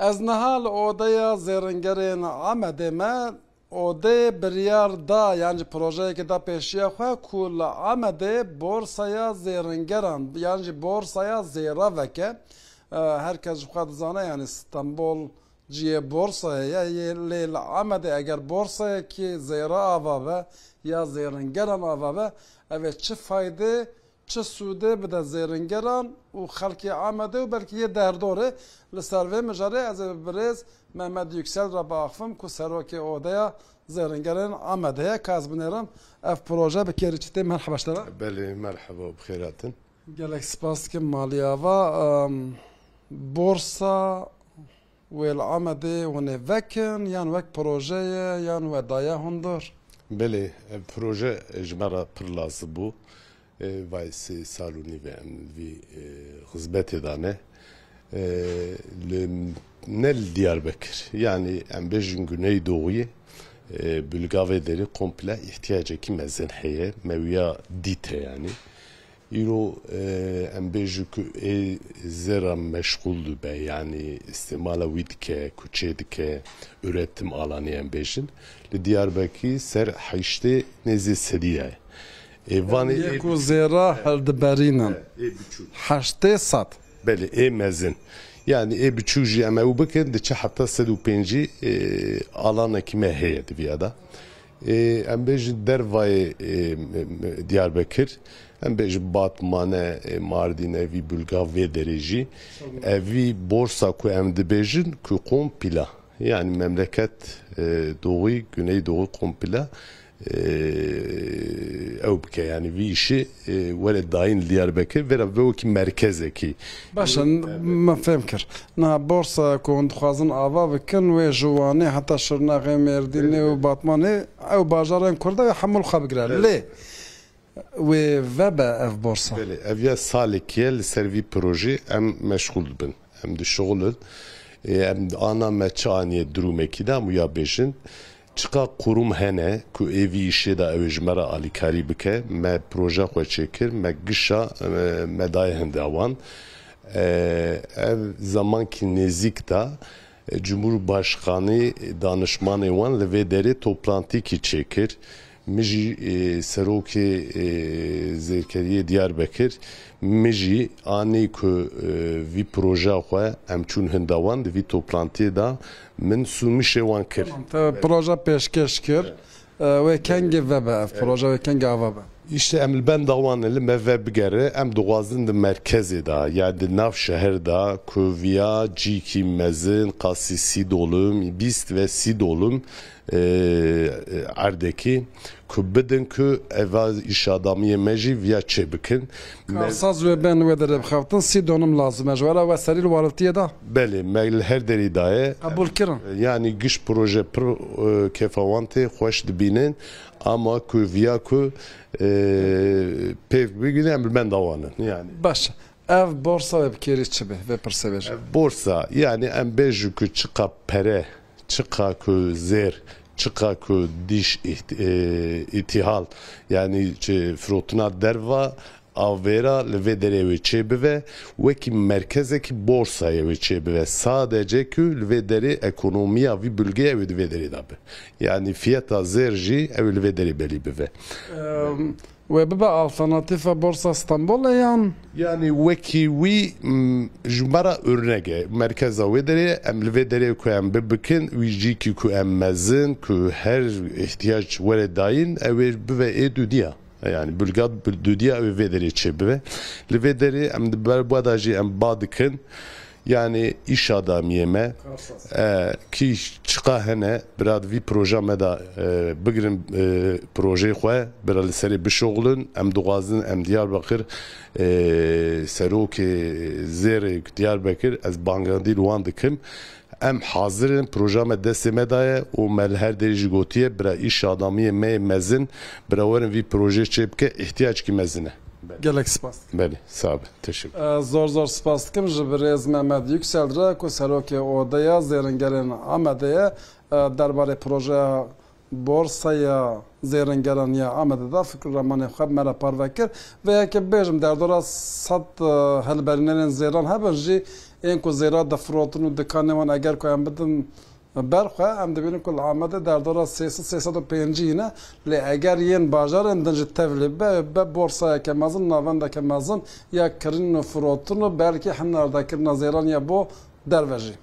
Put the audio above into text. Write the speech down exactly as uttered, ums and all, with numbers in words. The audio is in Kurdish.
Ez niha li odeya zêringerên Amedê me. Odeyê biryar da, yan jî projeyekê da pêşiya xwe ku li Amedê borsaya zêringeran, yan jî borsaya zêra veke. E, her kes ji xwe dizane, yanî Stenbol cihê borsayê ye, yê lê li Amedê eger borsayekî zêra ava be ya zêringeran ava be, ev ê çi faydê, çi sûdê bide zêringeran û xelkê Amedê û belkî yê derdorê? Li ser vê mijarê ez ê bi birêz Mehmet Yüksel re biaxivim ku serokê odeya zêringerên Amedê ye, ka ez binêrim ev proje bi kêrî çi tê. Merheba ji te re. Belê, merheba û bi xêr hatin. Gelek spas dikim malî ava. Em, borsa wê li Amedê hûn ê vekin, yan wek proje ye, yan we daye hundir? Belê, ev proje ji me re pir lazim bû. E, vay sê sal û nîv e em li vî, e, xizmetê de ne. E, li, ne li Diyarbekir, yanî em bêjin Güneydoğuyê, e, Bulga vê derê komple îhtiyacekî mezin heye. Me wiya dîte yanî. Îro, e, em bêjin ku ê zêra meşxûl dibe, yanî îstimala wî dike, ku çê dike, üretim alanî em bêjin. Li Diyarbekir ser heştê nêzî sedî ye. Ê, vanê Yê ê ku zêra hildiberînin. Ê biçûk. Heştê sed. Belê, ê mezin. Yanî ê biçûk jî em ew bikin, diçe heta sed û pêncî, e, alanekî me heye di viya de. Ê, em bêjin dervayê, ê, m-, m-, Diyarbekir, em bêjin Batmane, ê, Mardîne, vî Bulga vê derê jî. Evî borsa ku em dibêjin ku kompîla. Yanî memleket, e, doğu, güneydoğu komple, e, ew bike. Yanî vî îşê, e, were dayîn li Diyarbekir, vera ve wekî merkezekî. Baş e, Evet. min fêm kir. Niha borsa ku hûn dixwazin ava bikin, wê ji Wanê heta Şirnexê, Mêrdînê Evet. û Batmanê, ew bajarên Kurda wê hemû li xwe bigire. Evet. Lê wê vebe ev borsa? Belê, ev ya salekî ye li ser vî projê em meşxûl dibin. Em dişixulin. Ê, em ana me çi aniye durûmekî de, em wiya bêjin. Çiqa qurum hene ku ê vî îşê de ew ê ji me re alîkarî bike, me proje xwe çêkir, me gişa, e, me daye hinda wan. E, ev zamankî nêzîk de, e, Cumhurbaşkanî danişmanê wan li vê derê toplantîkî çêkir. Min jî, e, serokê, e, zêrkeriyê Diyarbekir, min jî anî ku, e, vî projeya xwe em çûn hinda wan di vî toplantiyê de min sûmişê wan kir. Tamam, te proje pêşkêş kir. Evet. E, wê kengê vebe ev Evet. proje, wê kengê ava be? Îşte em li benda wan in, li me vebigere, em dixwazin di merkezê de, ya di nav şeher de, ku viya cîkî mezin, qasî sî dolum, bîst ve sî dolum, e, e, erdekî ku bidin ku eva îşadamiyê me jî viya çê bikin. Me Ka saz wê bên wê derê bixebtin, sî donim lazim e. Ji were we serî li warltiyê da? Belê, me li her derî daye. Qebûl kirin. Yanî giş proje pir, e, kefa wan tê, xweş dibînin. Ama ku viya ku, e, pêv bigrin em li benda wan in. Yanî. Baş. Ev borsa wê bi kêrî çi be? Vê pirsê bêje. Ev borsa, yanî em bêjin ku çiqa pere, çiqa ku zêr, çiqa ku dîş îht-, e, îtîhal, yanî çi firotina derva, avêra li vê derê wê çê bive, wekî merkezekî borsayê wê çê bive. Sadece ku li vê derê ekonomiya vî bulgeyê ew ê di vê derê de be. Yanî fiyeta zêr jî ew ê li vê derê belî bive. Em, Wê bibe alternatîfa Borsa Stenbolê yan? Yanî wekî wî, m, ji me re örnek e. Merkeza wê derê, em li vê derê ku em bibikin, wî cîkî ku em mezin, ku her ihtiyac were dayîn, ew ê bibe ê dudiya. Yanî bulga bi dudiya ew ê vê derê çê bibe. Li vê derê em di ber bada jî em ba dikin. Yanî îş adamiyê me, e, kî çiqa hene, bira di vî proja me de, e, bigirin, e, projeyê xwe, bira li serê bişoxlin. Em dixwazin, em Diyarbekir, e, serokê zêrê Diyarbekir, ez bangandî li wan dikim. Em hazir in, proja me destê me de ye û me li her derê jî gotiye, bira îş adamiyê me yê mezin, bira werin vî projeyê çê bike, îhtiyacekî mezin e. Gelek spas. Belê, sağ be. Teşekkür. Ez zor zor spas dikim ji birêz Mehmet Yüksel re ku serokê Odeya Zêringerên Amedê ye. E, derbarê projeya Borsaya Zêringeran ya Amedê de fikr û ramanê xwe me re parve kir. Vê yekê bêjim derdora sed, e, hilberînerên zêran hebin jî Ên ku zêra difirotin û dikanê wan eger ku em bidin ber xwe, em dibînin ku li Amedê derdora sê sed sê sed û pêncî ne, lê eger yên bajarên din ji tevlî be, be borsayeke mezin, navendeke mezin ya kirin û firotin û belkî hinardekirina zêran ya bo derve jî.